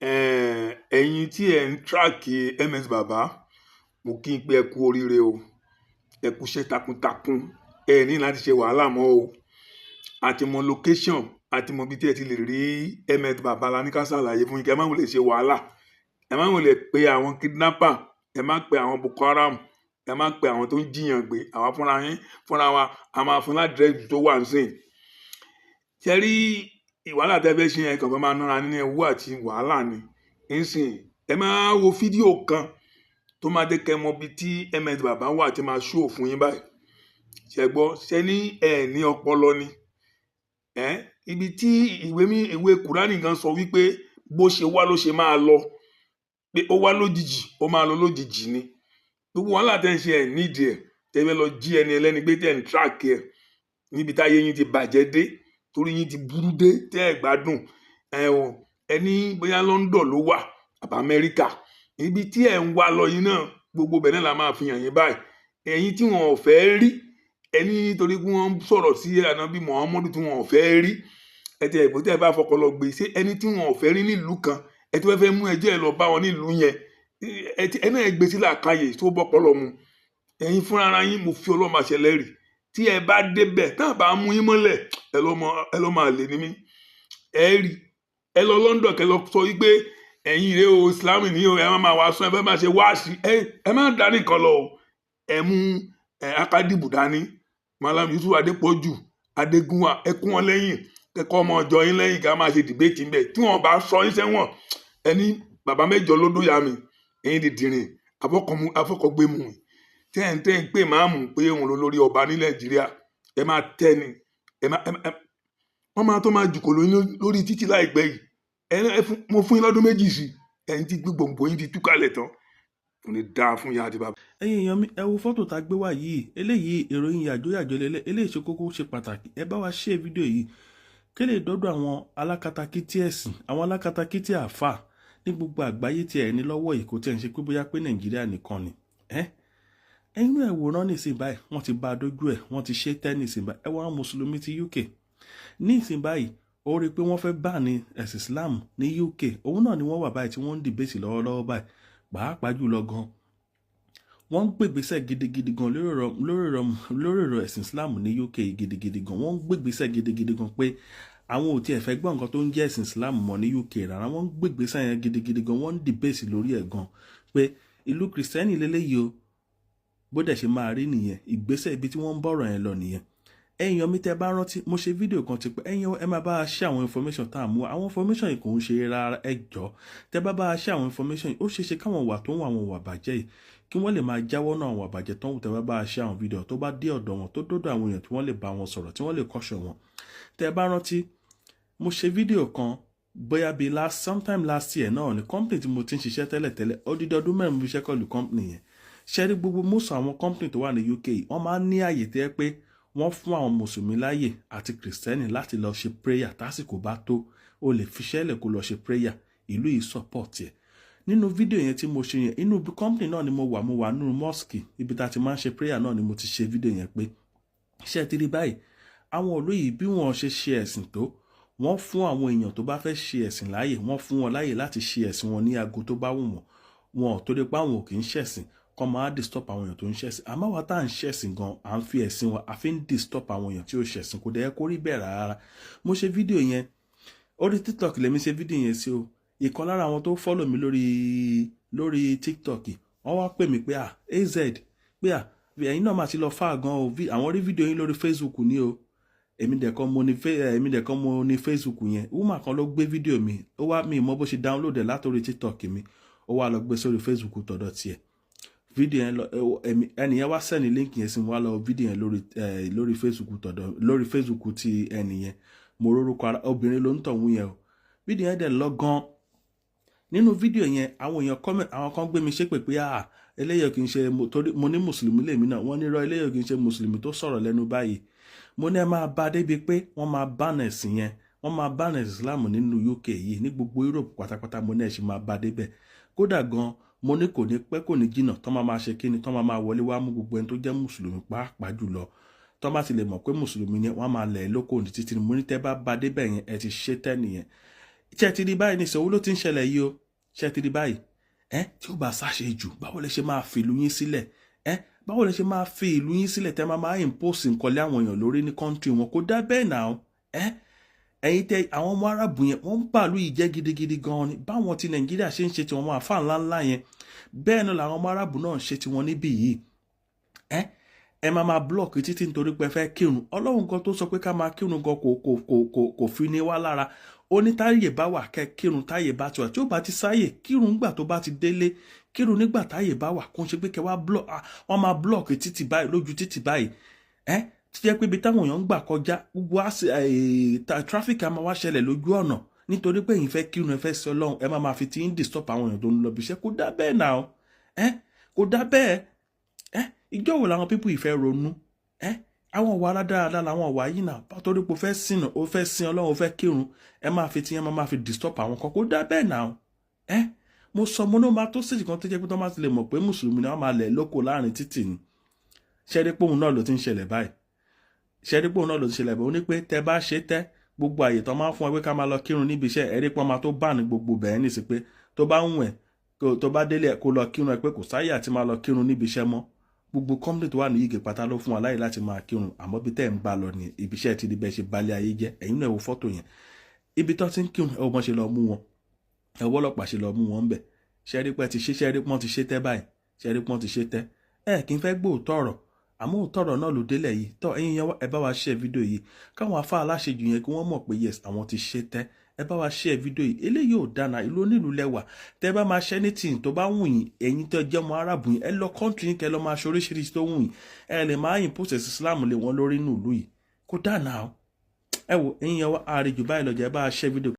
Ẹ̀yin tí ẹ̀ ń track MS Baba, mo kí n pé ẹ kú oríire o, ẹ kú iṣẹ́ takuntakun. Ẹ ní láti ṣe wàhálà mọ́ o. Àti mọ location, àti mọ ibi tí ẹ ti lè rí MS Baba la ní ká ṣàlàyé fún yín kí ẹ má wulẹ̀ ṣe wàhálà. Ẹ má wulẹ̀ pe àwọn kidnapper, ẹ má pe àwọn Boko Haram, ẹ má pe àwọn tó ń jiyàn gbé. Àwa fúnra yín, fúnra wa, a máa fún ládírẹ́sì tó wà nísìnyí. Ṣe rí ìwàhálà tẹ́ fẹ́ ṣe yẹn, kàn fẹ́ máa nára nínú ewu àti wàhálà ni. Nísìnyí, ẹ máa wo fídíò kan tó máa jẹ́ kẹ́ mọ ibi tí MS Baba wà tí máa show fún yín báyìí. Ṣẹ gbọ́? Ṣẹ ní ẹ ní ọpọlọ ni? Ẹ ibi tí ìwé mi, ìwé Kùránì gan sọ wípé bó ṣe wá ló ṣe máa lọ, pé ó wá lójijì, ó máa lọ lójijì ni. Gbogbo wàhálà tẹ́ ń ṣe, ẹ̀ nídìí ẹ̀. Tẹ́ fẹ́ lọ jí ẹni ẹlẹ́ni gbé, tẹ́ ń track ẹ̀ níbi táyé yín ti bàjẹ́ dé, torí yín ti burú dé, tẹ́ ẹ̀ gbádùn ẹ o. Ẹni bóyá London ló wà àbá Amẹ́ríkà, ibi tí ẹ̀ ń wá lọ yín náà, gbogbo bẹ̀ náà la máa fi hàn yín báyìí. Ẹ̀yin tí wọn ò fẹ́ rí ẹni nítorí pé wọ́n sọ̀rọ̀ sí ànábì Muhammadu tí wọn ò fẹ́ rí ẹ ti ẹ̀gbọ́n, tí ẹ bá fọkọ lọ gbé ṣé ẹni tí wọn ò fẹ́ rí nílùú kan, ẹ tí wọ́n fẹ́ mú ẹjọ́ ẹ lọ bá wọn nílùú yẹn, ẹ ti ẹ náà gbé sílẹ̀ àkàyè tó bọ́pọ̀ mu. Ẹ̀yin fúnra ara yín, mo fi Ọlọ́run àṣẹ lẹ́rìí, tí ẹ bá débẹ̀ tá a bá mú yín mọ́lẹ̀, ẹ lọ́ máa lè ní mí. Ẹ rí ẹ lọ London, kẹ lọ sọ wípé ẹ̀yin rèé o, Islam ní o, ẹ má máa wá sọ, ẹ fẹ́ máa ṣe wáàsí. Ẹ má dání kan lọ o. Ẹ mú ẹ akadibu dání, Malam Yusuf Adépọ̀jù Adégúnwà, ẹ kún wọn lẹ́yìn, kẹ́kọ̀ọ́ ọmọ ọjọ́ yín lẹ́yìn, ká máa ṣe debate ńbẹ̀. Tí wọ́n bá sọ yín sẹ́wọ̀n, ẹni bàbá mẹ́jọ ló dóyà mi. Ẹ̀yin dìdìrìn afọkọgbẹmù tẹ́ ń pè máàmù pé òun ló lórí ọba ní Nàìjíríà, ẹ máa tẹ́ ni ẹ máa ẹ wọ́n máa tó máa jùkò lórí títì láìpẹ́ yìí. Ẹ fún mo fún yín lọ́dún 2 sí. Ẹ̀yin tí gbogbo yín ti túkàlẹ̀ tán, kò ní dáa fún ìyá àti bàbá. Ẹ̀yin èèyàn mi, ẹ wo fọ́tò tá a gbé wá yìí. Eléyìí, ìròyìn yàjóyàjó lélẹ̀. Eléyìí ṣe kókó, ṣe pàtàkì. Ẹ bá wa ṣe fídíò yìí kí lè dọ́dọ̀ àwọn alákatakítí ẹ̀sìn, àwọn alákatakítí àáfà ní gbogbo àgbáyé tí ẹ̀ ní lọ́wọ́ yìí. Kò tí ẹ̀ ń ṣe pé bóyá pé Nàìjíríà nìkan ni. Ẹ́ ẹ̀yin náà, ẹ wòran nísìnyí báyìí, wọ́n ti bá a dójú ẹ̀, wọ́n ti ṣe tẹ́ nísìnyí báyìí. Ẹ wọ́n àwọn mùsùlùmí ti UK nísìnyí báyìí, ó rí i pé wọ́n fẹ́ bá ní ẹ̀sìn Islam ní UK. Òun náà ni wọ́n wà báyìí tí wọ́n ń debate lọ́wọ́lọ́wọ́ báyìí. Pàápàá jùlọ gan, wọ́n ń gbègbèsẹ̀ gidigidi gan lórí ọ̀rọ̀ ẹ̀sìn Islam ní UK gidigidi gan. Wọ́n ń gbègbèsẹ̀ gidigidi gan pé àwọn ò tiẹ̀ fẹ́ gbọ́ nǹkan tó ń jẹ́ ẹ̀sìn Islam mọ́ ní UK rárá. Wọ́n ń gbègbèsẹ̀ yẹn gidigidi gan. Wọ́n ń debate lórí ẹ̀ gan pé ìlú Kìrìsìtẹ́nì lélẹ́yìí o, bó dẹ̀ ṣe máa rí nìyẹn. Ìgbésẹ̀ ibi tí wọ́n ń bọ̀rọ̀ yẹn lọ nìyẹn. Ẹ̀yin ọmọ, tẹ́ bá rántí, mo ṣe fídíò kan ti pẹ́. Ẹ̀yin ẹ máa bá a ṣe àwọn information tá a mú. Àwọn information yìí kò ń ṣe rárá. Ẹ jọ, tẹ́ bá bá a ṣe àwọn information yìí, ó ṣeé ṣe káwọn wà tó ń wà àwọn wà bàjẹ́ yìí, kí wọ́n lè máa jáwọ́ náà àwọn àbàjẹ́ tó ń wù. Tẹ́ bá bá a ṣe àwọn fídíò tó bá dé ọ̀dọ̀ wọn, tó dọ́dọ̀ àwọn èèyàn tí wọ́n lè bá wọn sọ̀rọ̀, tí wọ́n lè kọ́ṣọ̀ wọn. Tẹ́ bá rántí, mo ṣe fídíò kan bóyá bíi last sometime last year náà ní company tí mo ti ń ṣiṣẹ́ tẹ́lẹ̀tẹ́lẹ̀. Odidi ọdún 4 mo fi ṣiṣẹ́ pẹ̀lú company yẹn. Ṣe rí gbogbo most àwọn company tó wà ní UK, wọ́n máa ń ní àyè tẹ́ pé wọ́n fún àwọn mùsùlùmí láàyè àti kìrìsìtẹ́nì láti lọ ṣe prayer. Tásìkò bá tó, o lè fiṣẹ́ lẹ̀ kó lọ ṣe prayer. Ìlú yìí support ẹ̀. Nínú fídíò yẹn tí mo ṣe yẹn, inú company náà ni mo wà. Mo wà nínú mosque, ibi tá a ti máa ń ṣe prayer náà ni mo ti ṣe fídíò yẹn pé ṣé ẹ ti rí báyìí, àwọn ìlú yìí, bí wọ́n ṣe ṣe ẹ̀sìn tó, wọ́n fún àwọn èèyàn tó bá fẹ́ ṣe ẹ̀sìn láàyè. Wọ́n fún wọn láàyè láti ṣe ẹ̀sìn wọn ní aago tó bá wù wọ́n. Wọn ò torí pé àwọn ò kì í ṣẹ̀sìn kọ́ máa disturb àwọn èèyàn tó ń ṣẹ̀sìn. Àmọ́ wa tá à ń ṣẹ̀sìn gan, à ń fi ẹ̀sìn wa, a fi ń disturb àwọn èèyàn tí ó ṣẹ̀sìn. Kò dẹ̀ kó rí bẹ́ẹ̀ rárá. Mo ṣe fídíò yẹn orí TikTok lèmi ṣe fídíò yẹn sí o. Ìkan lára àwọn tó follow mi lórí TikTok, wọ́n wá pè mí pé, "Ah, AZ," pé, "ah, ẹ̀yin náà máa ti lọ fà gan o, àwọn rí fídíò yín lórí Facebook ní o." Èmi dẹ̀ kọ́ mo ní Facebook yẹn. Woman kan ló gbé fídíò mi, ó wá mi mọ bó ṣe download ẹ̀ látòrí TikTok mi, ó wá lọ gbé sórí Facebook tọ̀dọ̀ tiẹ̀. Fídíò yẹn lọ, ẹnìyẹn wá send link yẹn sí mi, wá lọ fídíò yẹn lórí Facebook tọ̀dọ̀, lórí Facebook ti ẹnìyẹn. Mo rórúkọ obìnrin ló ń tọ̀hún yẹn o. Fídíò yẹn dẹ̀ lọ gan. Nínú fídíò yẹn, àwọn èèyàn comment, àwọn kan gbé mi ṣépè pé, "Ah, eléyìí kì í ṣe," torí mo ní mùsùlùmí lèmi náà. Wọ́n ní irọ́, eléyìí kì í ṣe mùsùlùmí tó sọ̀rọ̀ lẹ́nu báyìí. Mo ní ẹ máa bá débi pé wọ́n máa ban ẹ̀sìn yẹn, wọ́n máa ban ẹ̀sìn Islam nínú UK yìí, ní gbogbo Europe pátápátá. Mo ní ẹ̀ ṣì máa bá débẹ̀. Kódà gan, mo ní kò ní pẹ́, kò ní jìnnà, tọ́ máa máa ṣe kíni, tọ́ máa máa wọlé wá mú gbogbo ẹni tó jẹ́ mùsùlùmí, pàápàá jùlọ tọ́ bá ti lè mọ̀ pé mùsùlùmí ni wọ́n, máa lẹ̀ lóko ní títí. Mo ní tẹ́ bá bá débẹ̀ yẹn, ẹ ti ṣe tẹ́ nìyẹn. Ṣé ti rí báyìí ní ìṣòwò ló ti ń ṣẹlẹ̀ yìí o? Ṣé ti rí báyìí? Ẹ tí ó bá ṣàṣe jù, báwo lẹ ṣe máa fi ìlú yín sílẹ̀? Ẹ báwo lẹ ṣe máa fi ìlú yín sílẹ̀ tẹ́ máa impose nǹkan lé àwọn èèyàn lórí ní country wọn? Kò dá bẹ́ẹ̀ náà. Ẹ ẹ̀yin tẹ àwọn ọmọ Arábù yẹn, wọ́n ń bàlú yìí jẹ́ gidigidi gan ni. Báwọn ti Nàìjíríà ṣe ń ṣe tiwọn, wọn àfa ńláńlá yẹn, bẹ́ẹ̀ náà làwọn ọmọ Arábù náà ń ṣe tiwọn níbí yìí. Ẹ máa block títí nítorí pé ẹ fẹ́ kírun. Ọlọ́run gan tó sọ pé ká máa kírun gan kò fi ní wá lára. Ó ní táyè bá wà kẹ́ kírun, táyè bá ti wà. Tí ó bá ti sáyè, kírun nígbà tó bá ti délé, kírun nígbà táyè bá wà. Kó ń ṣe pé kẹ́ wá block, wọ́n máa block títì báyìí, lójú títì báyìí, ẹ tí jẹ́ pé ibi táwọn èèyàn ń gbà kọjá, gbogbo traffic á máa wá ṣẹlẹ̀ lójú ọ̀nà nítorí pé ẹ̀yin fẹ́ kírun, ẹ fẹ́ sọ Ọlọ́run. Ẹ máa fi ti ń disturb àwọn èèyàn tó ń lọ bí iṣẹ́. Kò dá bẹ́ẹ̀ náà. Ẹ kò dá bẹ́ẹ̀. Ẹ ìjọ wo làwọn people yìí fẹ́ ronú? Ẹ àwọn ìwà aládàáda làwọn ìwà yìí náà. Torí pé o fẹ́ sìn, o fẹ́ sin Ọlọ́run, o fẹ́ kírun, ẹ máa fi tiyẹn máa fi disturb àwọn kan. Kò dá bẹ́ẹ̀ náà. Ẹ mo sọ, mo ní o máa tó stage kan tó jẹ́ pé tó máa ti lè mọ̀ pé mùsùlùmí ni, wọ́n máa lẹ̀ lóko láàrin títì ni. Ṣẹ́rí pé òun náà ló ti ń ṣẹlẹ̀ báyìí? Ṣẹ́rí pé òun náà ló ti ṣẹlẹ̀ báyìí? Ó ní pé tẹ bá ṣe tẹ́, gbogbo àyè tó máa ń fún ẹ pé ká máa lọ kírun níbi iṣẹ́, ẹ̀rí pé wọ́n máa tó bá ní gbogbo bẹ̀ẹ́ nìsí pé tó bá ń wẹ̀, tó bá délé, kó lọ kírun ẹ, pé kò sáyè àti máa lọ kírun níbi iṣẹ́ mọ́. Gbogbo company tó wà ní yìgì pátá ló fún wa láyè láti máa kírun, àmọ́ bí tẹ́ ń bá lọ ní ibi iṣẹ́ ti di bẹ́ẹ̀ ṣe balẹ̀ ayé jẹ́. Ẹ̀yin náà, ẹ wo fọ́tò yẹn, ibi tó ti ń kírun. Ẹ wo bọ́n ṣe lọ mú wọn, ẹ wọ́ ọlọ́pàá ṣe lọ mú wọn bẹ̀. Ṣẹ́rí pé ti ṣe, ṣẹ́rí pọ́n ti ṣe tẹ́ báyìí? Ṣẹ́rí pọ́n ti ṣe tẹ́? Ẹ kì í fẹ́ gbóòótọ́ ọ̀rọ̀, àmọ́ òótọ́ ọ̀rọ̀ náà ló délẹ̀ yìí. Tọ́ ẹ̀yin yẹn, ẹ bá wa share fídíò yìí, káwọn afá aláṣejù yẹn kí wọ́n mọ̀ pé yes, àwọn ti ṣe tẹ́. Ẹ bá wa share fídíò yìí. Eléyìí ò dáná. Ìlú onílùú lẹ́wà. Tẹ́ bá máa ṣe anything tó bá wù yín, ẹ̀yin tó jẹ́ ọmọ Arábù yín, ẹ lọ country yín, kẹ́ lọ máa ṣe oríṣiríṣi tó wù yín. Ẹ lè máa impose Islam lé wọn lórí inú ìlú yìí. Kó dáná. Ẹ wò, ẹ̀yin yẹn wá àárẹ̀ jù báyìí lọ jẹ́. Ẹ bá wa share fídíò.